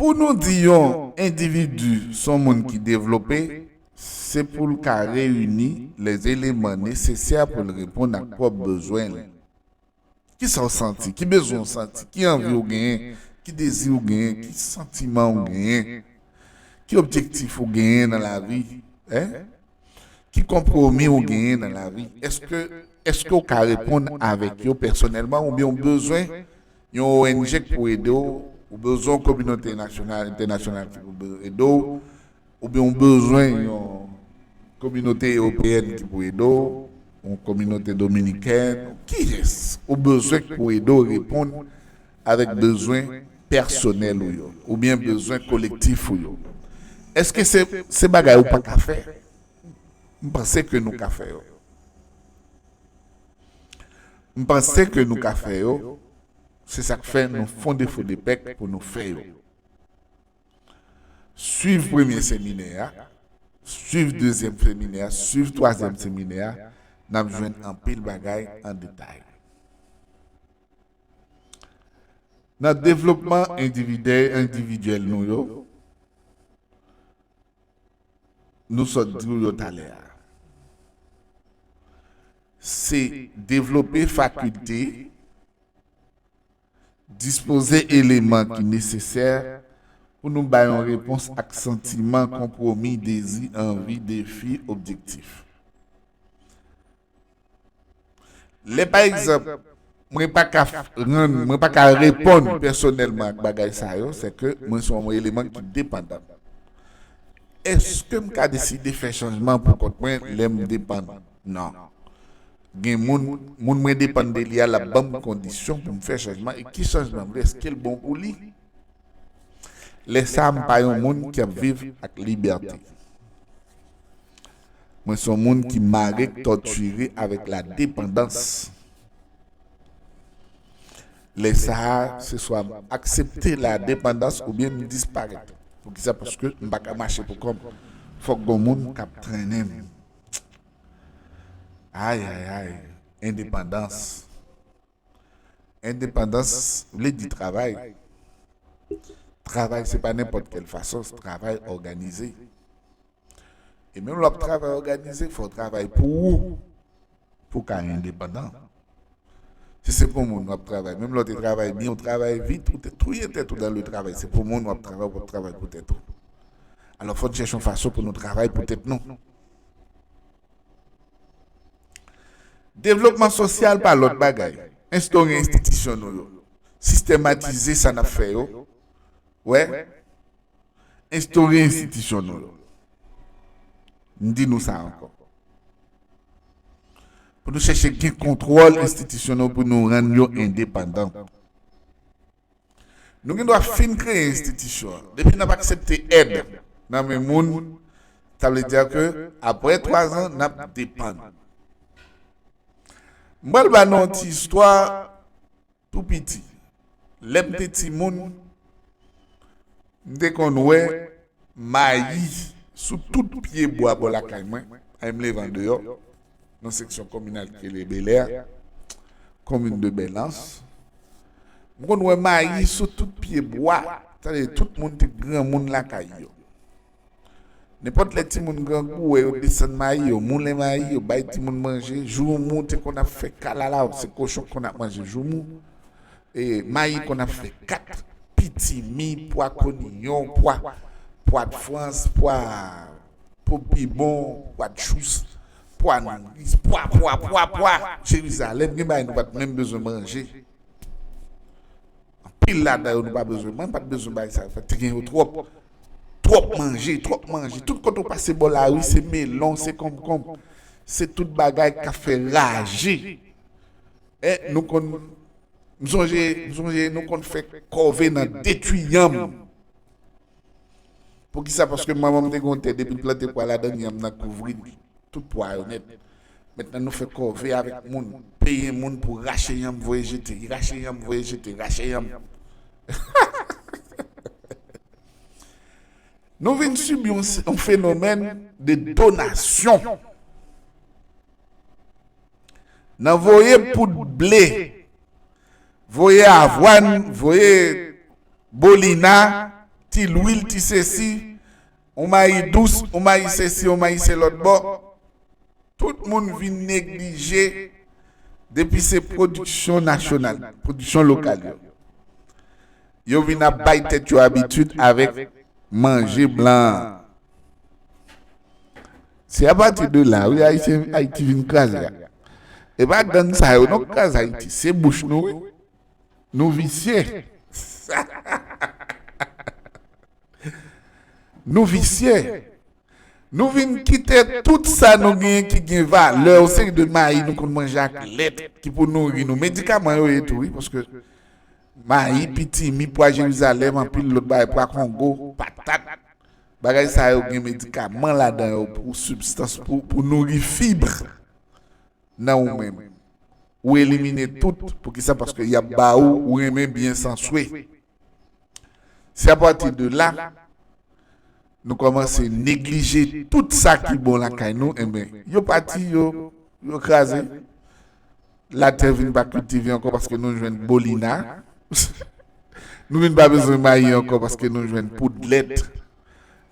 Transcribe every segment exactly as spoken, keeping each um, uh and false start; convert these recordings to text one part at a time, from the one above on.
Pou nou di yon endividi se yon moun ki devlope, se pou l ka reyini lè eleman nesesè pou l reponn ak pwòp bezwen l. Kisa w santi? Ki bezwen w santi? Ki anvi w genyen? Ki dezi w genyen? Ki santiman w genyen? Ki objektif ou genyen nan lavi? Hein? Ki konpwomi ou genyen nan lavi? Èske, èske w ka reponn avèk yo pèsonèlman oubyen w bezwen yon O N G k pou ede w? Ou bezwen yon kominote nasyonal, entènasyonal ki pou be- ede w? Oubyen w bezwen yon kominote ewopeyèn ki pou ede w? Yon kominote dominikèn? Kiyès ou bezwen k pou ede w reponn avèk bezwen pèsonèl ou yo oubyen bezwen kolektif ou yo? Èske se, se bagay ou pa ka fè? M panse ke nou ka fè yo. M panse ke nou ka fè yo. Se sa k fè nou fonde Fodepec pou nou fè yo. Swiv premye seminè a, swiv dezyèm seminè a, swiv twazyèm seminè a, n ap jwenn anpil bagay an detay. Nan devlopman endivide- endividyèl nou yo, nou sot di w yo talè a. Se devlope fakilte, dispoze eleman ki nesesè pou nou bay yon repons ak santiman, konpwomi, dezi, anvi, defi, objektif. Lè, pa egzanp, mwen pa ka f- rann, mwen pa ka reponn pèsonèlman ak bagay sa yo, se ke mwen se yon eleman ki depandan. Èske m ka deside fè chanjman pou kont mwen lè m depann? Non. Gen moun, moun mwen depann de li a, l ap ban m kondisyon pou m fè chanjman. E ki chanjman m vle? Èske l bon pou li? Lè sa a, m pa yon moun ki ap viv ak libète. Mwen se yon moun ki mare, k tòtire avèk ladepandans. Lè sa a, se swa m aksepte ladepandans oubyen m disparèt. Poukisa? Paske m pa ka mache pou kò m. Fòk gon moun k ap trennen m. Ay, ay, ay. Endepandans. Endepandans vle di travay. Travay, se pa nenpòt kèl fason, se travay òganize. E menm lè w ap travay òganize, fò w travay pou ou, pou w ka endepandan. Si se pou moun w ap travay, menm lè w te travay byen, w travay vit, ou te touye tèt ou dan le travay, se pou moun w ap travay, w ap travay pou tèt ou. Alò, fò n chèche yon fason pou nou travay pou tèt nou. Devlopman sosyal pa lòt bagay. Enstore enstitisyon nou yo. Sistematize sa n ap fè yo. Wè, enstore enstitisyon nou yo. M di nou sa ankò. Pou nou chèche gen kontwòl enstitisyon nou, pou nou rann yo endepandan. Nou gen dwa fin kreye enstitisyon an. Depi n ap aksepte èd nan men moun, sa vle di ke apre twa zan, n ap depann. M pral ba nou yon ti istwa tou piti. Lè m te timoun, m te konn wè mayi sou tout pye bwa bò lakay mwen. Ay, m leve andeyò, nan seksyon kominal ki rele Belè, komin de Bèlans. M konn wè mayi sou tout pye bwa. Sa vle di tout moun te granmoun lakay yo. Nenpòt lè timoun grangou, wè yo desann mayi, yo moulen mayi, yo bay timoun manje. Joumou te konn ap fè kalalaw, se kochon k konn ap manje joumou. E mayi konn ap fè kat, pitimi, pwa koniyon, pwa, pwa de Frans, pwa, pwa pibon, pwa de chous, pwa nouris, pwa, pwa, pwa, pwa. Jerizalèm, gen bagay nou pa t menm bezwen manje. Anpil ladan yo nou pa bezwen. Mwen m pa t bezwen bay sa yo. Te gen yo twòp. Twòp manje, twòp manje. Tout kote w pase bò lari, se melon, se konkonm. Se tout bagay k ap fè raje. E nou konn, m sonje, m sonje nou konn fè kòve nan detwi yanm. Poukisa? Paske manman m te gen yon tè, depi l plante pwa ladan l, yanm nan kouvri l. Tout pwa yo nèt. Mentnan nou fè kòve avèk moun, peye moun pou rache yanm voye jete, rache yanm voye jete, rache yanm. Nou vin sibi yon, yon fenomèn de donasyon. Nan voye poud ble, voye avwàn, voye bolina, ti lwil, ti sesi, yon mayi dous, yon mayi sesi, yon mayi se lòt bò. Tout moun vin neglije depi se pwodiksyon nasyonal, pwodiksyon lokal yo. Yo vin ap bay tèt yo abitid avèk manje blan an. Se apati de la, wi, Ayisyen, Ayiti vin kraze a. E pa gang sa yo non k kraze Ayiti, se bouch nou, wi. Nou visye. Nou visye. Nou vin kite tout sa nou genyen ki gen valè, yon seri de mayi nou konn manje ak lèt ki pou nouri nou. Medikaman yo ye tou, wi, paske mayi, pitimi, pwa Jerizalèm, anpil lòt bagay, pwa Kongo, patat. Bagay sa yo gen medikaman ladan yo pou sibstans, pou, pou nouri fib nan ou menm. Ou elimine tout. Poukisa? Paske y ap ba ou, ou renmen byen san swe. Se apati de la, nou kòmanse neglije tout sa ki bon lakay nou, enben, yo pati, yo, yo kraze. Latè vin pa kiltive ankò paske nou jwenn bolina. Nou vin pa bezwen mayi ankò paske nou jwenn poud lèt,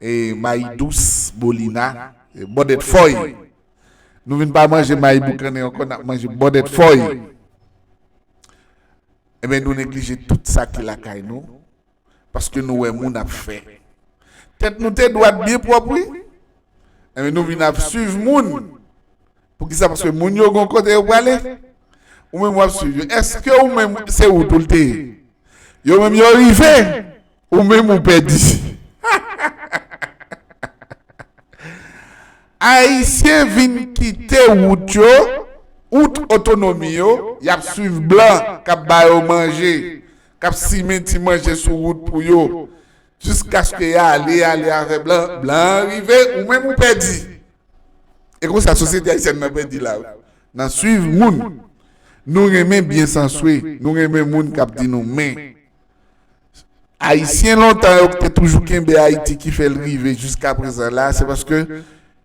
e mayi dous, bolina, e bòdèt fòy. Nou vin pa manje mayi boukannen ankò, n ap manje bòdèt fòy. Enben, nou neglije tout sa ki lakay nou, paske nou wè moun ap fè. Tèt nou te dwat byen pwòp, wi. Enben, nou vin ap swiv moun. Poukisa? Paske moun yo gon kote yo prale. Ou menm w ap swiv yo. Èske ou menm se wout ou l te ye? Yo menm yo rive, ou menm ou pèdi. Ayisyen vin kite wout yo, wout otonomi yo, y ap swiv blan k ap ba yo manje, k ap simen ti manje sou wout pou yo, jiskaske y ale, ale avè blan, blan an rive, ou menm ou pèdi. E konsa, sosyete ayisyèn nan pèdi la, wi. Nan swiv moun. Nou renmen byen san swe, nou renmen moun k ap di nou men. Ayisyen lontan yo ki te toujou kenbe Ayiti ki fè l rive jiska prezan la, se paske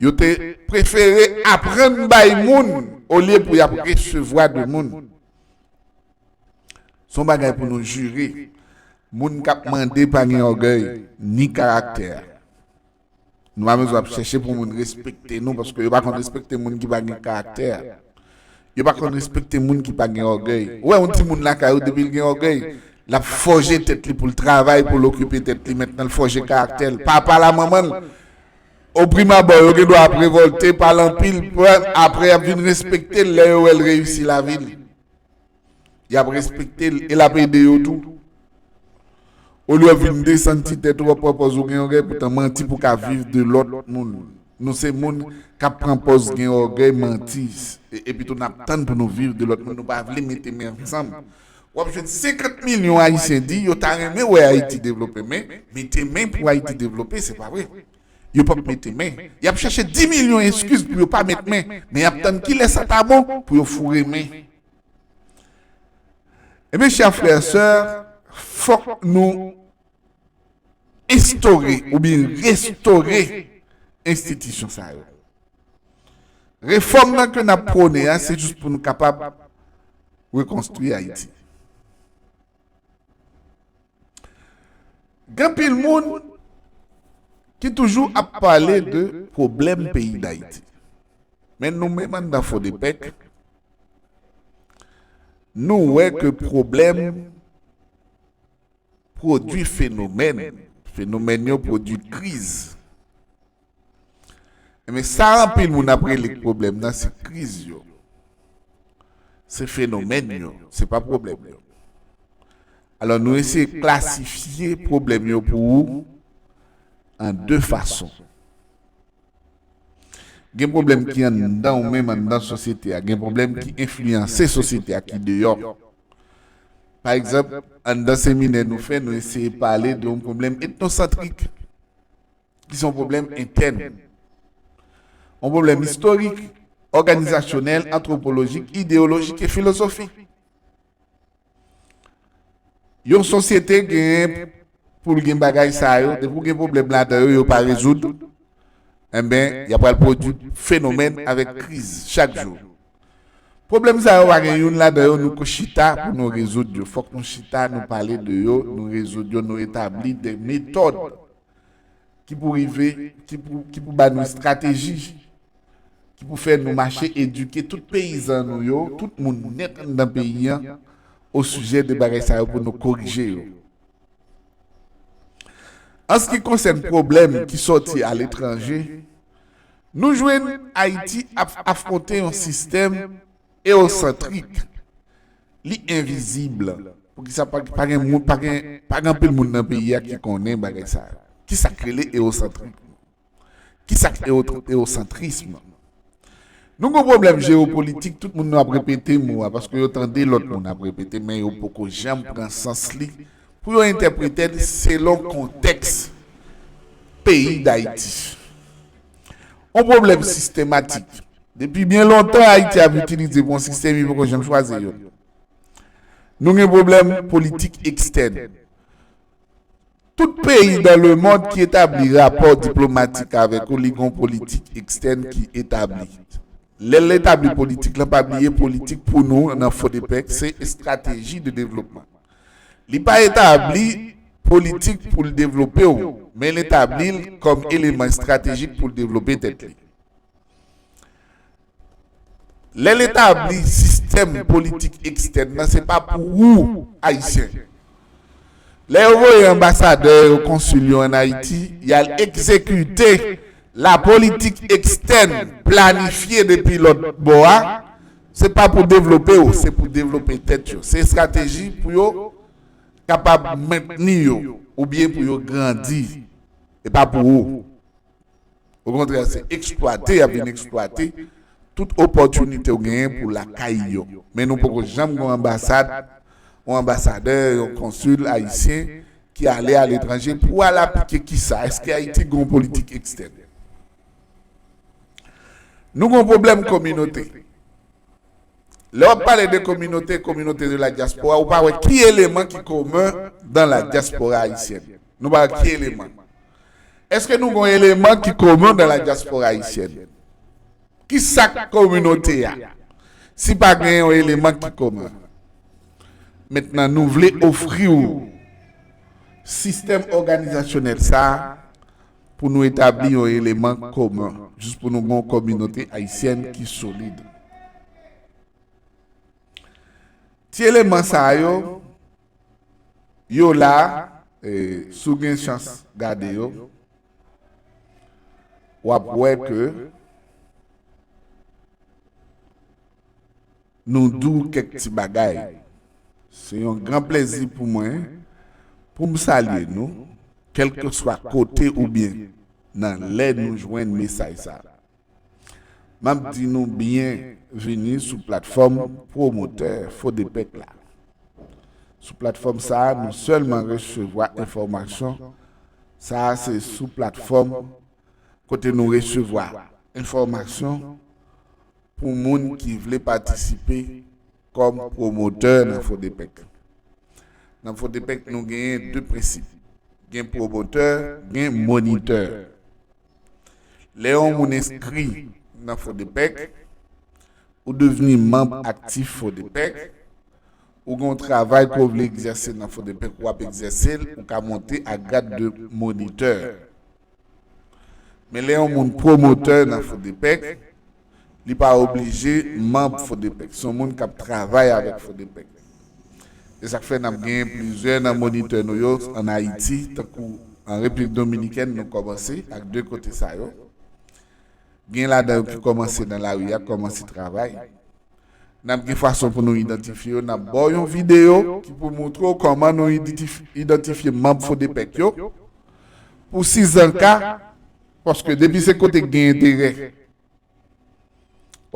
yo te prefere aprann bay moun olye pou y ap resevwa de moun. Se yon bagay pou nou jire. Moun k ap mande pa gen ògèy, ni karaktè. Nou pa bezwen ap chèche pou moun respekte nou, paske yo pa konn respekte moun ki pa gen karaktè. Yo pa konn respekte moun ki pa gen ògèy. Ou wè yon timoun lakay ou, depi l gen ògèy, l ap fòje tèt li pou l travay, pou l okipe tèt li, mentnan l fòje karaktè l. Papa l a manman l, oprime abò, yo gen dwa ap revòlte, pale anpil, apre y ap vin respekte l lè yo wè l reyisi lavi l. Y ap respekte l e l ap ede yo tou. Olye w vin desann ti tèt ou, w ap pran pòz ou gen ògèy, poutan manti pou ka viv de lòt moun. Nou se moun k ap pran pòz gen ògèy, manti, e, epi tou n ap tann pou nou viv de lòt moun. Nou pa vle mete men ansanm. W ap jwenn senkant milyon Ayisyen di yo ta renmen wè Ayiti devlope, men mete men pou Ayiti devlope, se pa vre. Yo p ap mete men. Y ap chèche dis milyon eskiz pou yo pa met men, men y ap tann kilè sa ta bon pou yo foure men. Ebyen, chè frè, sè, fòk nou enstore oubyen restore enstitisyon sa yo. Refòm nan ke n ap pwone a, se jis pou nou kapab rekonstwi Ayiti. Gen anpil moun ki toujou ap pale de pwoblèm peyi Dayiti. Men nou menm anndan Fodepèk, nou wè ke pwoblèm pwodui fenomèn. Fenomèn yo pwodui kriz. Men sa anpil moun ap rele pwoblèm nan, se kriz yo. Se fenomèn yo, se pa pwoblèm yo. Alò, nou eseye klasifye pwoblèm yo pou ou an de fason. Gen pwoblèm ki anndan ou menm, anndan sosyete a. Gen pwoblèm ki enfliyanse sosyete a, ki deyò. Pa egzanp, anndan seminè nou fè, nou eseye pale de yon pwoblèm etnosantrik, ki se yon pwoblèm entèn. Yon pwoblèm istorik, òganizasyonèl, antwopolojik, ideyolojik e filozofik. Yon sosyete genyen pou l gen bagay sa yo, depi w gen pwoblèm ladan yo, yo pa rezoud, enben, y ap pral pwodui fenomèn avèk kriz chak jou. Pwoblèm sa yo, pa gen youn ladan yo nou ko chita pou nou rezoud yo. Fòk nou chita, nou pale de yo, nou rezoud yo, nou etabli de metòd ki pou rive, ki pou, ki pou ba nou estrateji, ki pou fè nou mache edike tout peyizan nou yo, tout moun nèt anndan peyi an, o sijè de bagay sa yo pou nou korije yo. An se ki konsèn pwoblèm ki sòti aletranje, nou jwenn Ayiti ap afwonte yon sistèm ewosantrik. Li envizib. Poukisa pa, pa gen moun, pa gen, pa gen anpil moun nan peyi a ki konnen bagay sa yo? Ki sa k rele ewosantrik? Ki sa k ewo-, ewosantrism? Nou gon pwoblèm jewopolitik, tout moun nou ap repete mo a, paske yo tande lòt moun ap repete, men yo poko janm pran sans li pou yo entèprete l selon kontèks peyi Dayiti. On pwoblèm sistematik. Depi byen lontan, Ayiti ap itilize pou yon sistèm, li poko janm chwazi youn. Nou gen pwoblèm politik ekstèn. Tout peyi dans le monde ki etabli rapò diplomatik avèk ou, li gon politik ekstèn ki etabli. Lè l etabli politik lan, pa bliye politik pou nou nan Fodepec, se estrateji de devlopman. Li pa etabli politik pou l devlope w, men l etabli l kòm eleman estratejik pou l devlope tèt li. Lè l etabli sistèm politik ekstèn nan, se pa pou ou, Ayisyen. Lè yo voye anbasadè yo, konsil yo ann Ayiti, y al egzekite lapolitik ekstèn planifye depi lòt bò a, se pa pou devlope yo, se pou devlope tèt yo. Se estrateji pou yo kapab mentni yo, oubyen pou yo grandi, e pa pou ou. Okontrè, se eksplwate, y ap vin eksplwate tout opòtinite w genyen pou lakay yo. Men nou poko janm gen yon anbasad, yon anbasadè, yon konsil ayisyen ki ale aletranje pou al aplike kisa? Èske Ayiti gen yon politik ekstèn? Nou gen yon pwoblèm kominote. Lè w ap pale de kominote, communauté de la diaspora, ou pa wè ki eleman ki komen dans la diaspora haïtienne. Nou pa wè ki eleman. Èske nou gen yon eleman ki komen dans la diaspora haïtienne? Ki sa k kominote a? Si pa gen yon eleman ki komen. Mentnan, nou vle ofri w sistèm òganizasyonèl sa a pou nou etabli yon eleman komen, jis pou nou gen yon kominote ayisyèn ki solid. Ti eleman sa yo, yo la, e, si w gen chans gade yo, w ap wè ke nou di w kèk ti bagay. Se yon gran plezi pou mwen, pou m salye nou, kèlkeswa kote oubyen nan lè nou jwenn mesaj sa a. M ap di nou byenvini sou platfòm pwomotè Fodepec la. Sou platfòm sa a, nou sèlman resevwa enfòmasyon. Sa a se sou platfòm kote nou resevwa enfòmasyon pou moun ki vle patisipe kòm pwomotè nan Fodepec. Nan Fodepec, nou genyen de prensip. Gen pwomotè, gen monitè. Lè yon moun enskri nan Fodepec, ou devni manm aktif Fodepec, ou gen yon travay ke w vle egzèse nan Fodepec, w ap egzèse l, ou ka monte a grad de monitè. Men lè yon moun pwomotè nan Fodepec, li pa oblije manm Fodepec. Se yon moun k ap travay avèk Fodepec. Se sa k fè n ap genyen plizyè nan monitè nou yo ann Ayiti, tankou an Repiblik Dominikèn, nou kòmanse ak de kote sa yo. Gen ladan yo ki kòmanse nan lari a, kòmanse travay. N ap gen fason pou nou idantifye yo, n ap ba w yon videyo ki pou montre w kòman nou idantif-, idantifye manm Fodepec yo. Pou sizanka, paske depi se kote k gen enterè,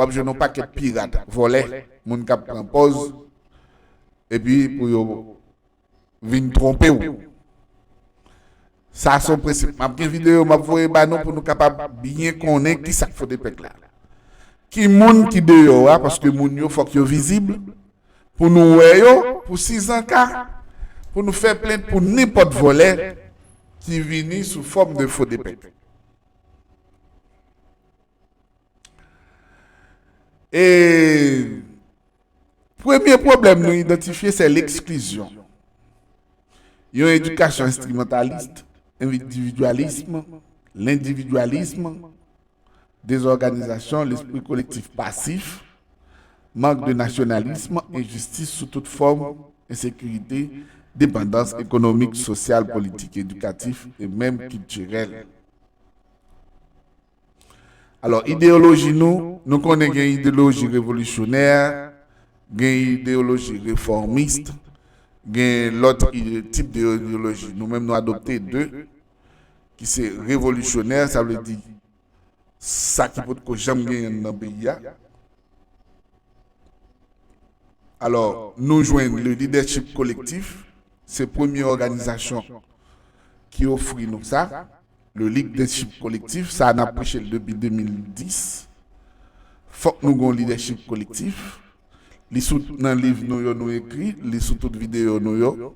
w ap jwenn yon pakèt pirat, vòlè, moun k ap pran pòz, epi pou yo vin twonpe w. Sa se yon prensip. M ap gen videyo m ap voye ba nou pou nou kapab byen konnen ki sa k Fodepec la. Ki moun ki deyò a, paske moun yo fòk yo vizib, pou nou wè yo, pou sizanka, pou nou fè plent pou nenpòt vòlè ki vini sou fòm de Fodepec. E Premye pwoblèm nou idantifye, se leksklizyon. Yon edikasyon enstrimantalis, endividyalism, lendividyalism, dezòganizasyon, lespri kolektif pasif, mank de nasyonalism, enjistis sou tout fòm, ensekirite, depandans ekonomik, sosyal, politik, edikatif e menm kiltirèl. Alò, ideyoloji nou, nou konnen gen ideyoloji revolisyonè, gen ideyoloji refòmis, gen lòt ide, tip de ideyoloji. Nou menm nou adopte de, ki se revolisyonè, sa vle di sa ki potko janm genyen nan peyi a. Alò, nou jwenn le leadership collectif, se premye òganizasyon ki ofri nou sa, le leadership collectif, sa n ap preche l depi de mil dis. Fòk nou gen yon leadership collectif. Li sou nan liv nou yo nou ekri, li sou tout videyo nou yo.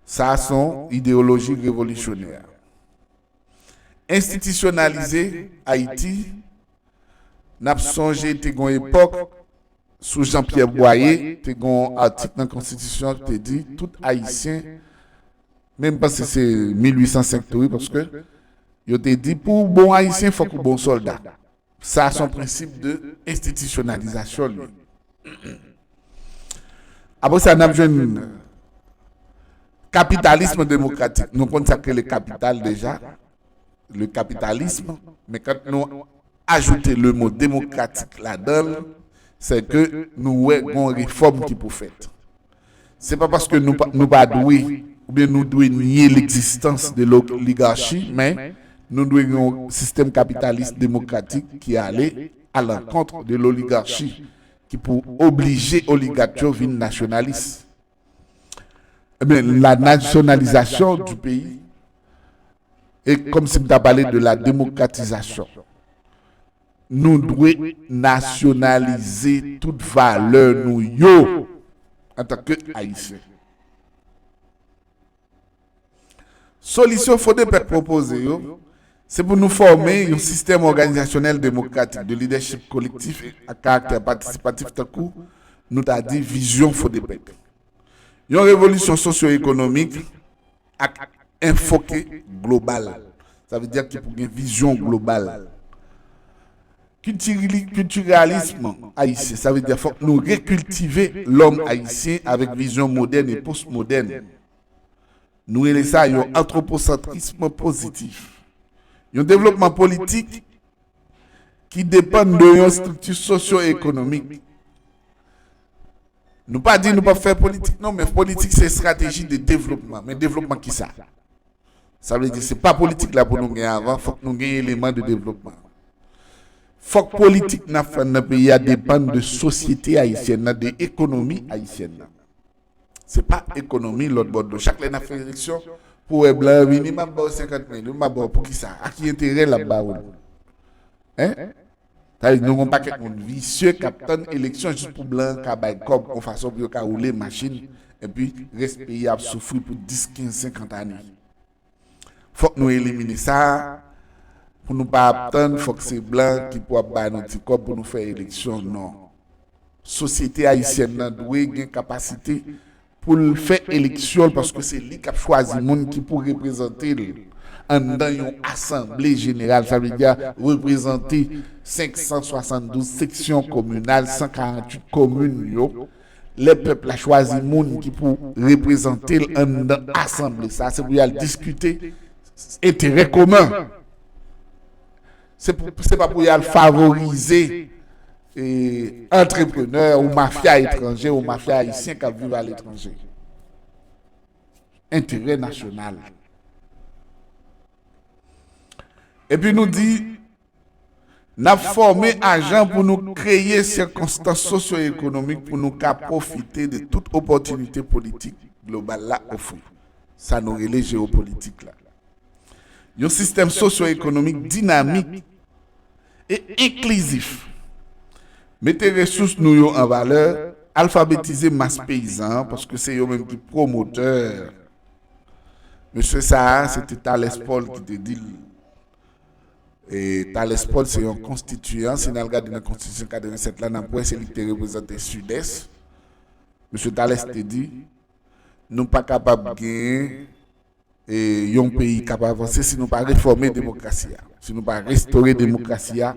Sa se yon ideyoloji revolisyonè. Enstitisyonalize Ayiti, n ap sonje te gen yon epòk sou Jean Pierre Boyer, te gen yon atik nan konstitisyon ki te di tout Ayisyen, men m panse se mil uit san senk tou wi, paske yo te di pou w bon Ayisyen, fòk ou bon sòlda. Sa se yon prensip de enstitisyonalizasyon li. Apre sa, n ap jwenn kapitalism demokratik. Nou konn sa k rele kapital deja, le kapitalism, men kan nou ajoute le mo demokratik ladan l, se ke nou wè gen yon refòm ki pou fèt. Se pa paske nou pa, nou pa dwe, oubyen nou dwe nye legzistans de l'oligarchie, men nou dwe gen yon sistèm kapitalis demokratik ki ale à l'encontre de l'oligarchie, ki pou oblije oligak yo vin nasyonalis. Ebyen, la nasyonalizasyon du peyi, e kòmsi m ta pale de la demokratizasyon. Nou dwe nasyonalize tout valè nou yo antanke Ayisyen. Solisyon Fodepèp pwopoze yo, se pou nou fòme yon sistèm òganizasyonèl demokratik de lidèchip kolektif e ak karaktè patisipatif tankou nou ta di vizyon Fodepèp. Yon revolisyon sosyo-ekonomik ak enfoke global. Sa vle di ki pou gen vizyon global. Kiltirali-, kiltiralism ayisyen, sa vle di fòk nou rekiltive lòm ayisyen avèk vizyon modèn e postmodèn. Nou rele sa yon antwoposantrism pozitif. Yon devlopman politik ki depann de yon estrikti sosyo-ekonomik. Nou pa di nou p ap fè politik, non, men politik se estrateji de devlopman. Men devlopman ki sa? Sa vle di se pa politik la pou nou gen avan, fòk nou gen eleman de devlopman. Fòk politik n ap fè nan peyi a depann de sosyete ayisyèn nan, de ekonomi ayisyèn nan. Se pa ekonomi lòt bò dlo. Chak lè n ap fè eleksyon, pou wè blan an vini, m ap ba w senkant mil, m ap ba w pou ki sa? A ki enterè l ap ba w li? Hein? Sa vle di nou gen yon pakèt moun visye k ap tann eleksyon jis pou blan an ka bay kòb yon fason pou yo ka woule machin, epi rès peyi a ap soufri pou dis, kenz, senkant ane. Fòk nou elimine sa, pou nou pa ap tann, fòk se blan ki pou ap bay nou ti kòb pou nou fè eleksyon, non. Sosyete ayisyèn nan dwe gen kapasite pou l fè eleksyon l, paske se li k ap chwazi moun ki pou reprezante l anndan yon asanble jeneral, sa vle di reprezante senk san swasanndouz seksyon kominal, san karanntuit komin yo. Lè pèp la chwazi moun ki pou reprezante l anndan asanble sa, se pou y al diskite enterè komen. Se pou, se pa pou y al favorize e, antreprenè ou mafya etranje ou mafya ayisyen k ap viv aletranje. Enterè nasyonal. Epi nou di, n ap fòme ajan pou nou kreye sikonstans sosyo-ekonomik pou nou ka pwofite de tout opòtinite politik global la ofri. Sa nou rele jewopolitik la. Yon sistèm sosyo-ekonomik dinamik e enklizif. Mete resous nou yo an valè, alfabetize mas peyizan an, paske se yo menm ki pwomotè. Mesye sa a, se te Thalès Paul ki te di l. E Thalès Paul se yon konstitiyan, si n al gade nan konstitisyon katrevennsèt la, n ap wè se li ki te reprezante Sidès. Mesye Thalès te di, nou pa kapab genyen e yon peyi k ap avanse si nou pa refòme demokrasi a, si nou pa restore demokrasi a,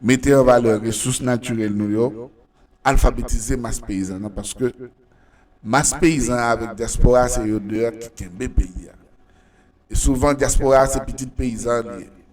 mete an valè resous natirèl nou yo, alfabetize mas peyizan nan, paske mas peyizan avèk dyaspora se yo de ki kenbe peyi a. E souvan dyaspora se pitit peyizan li ye.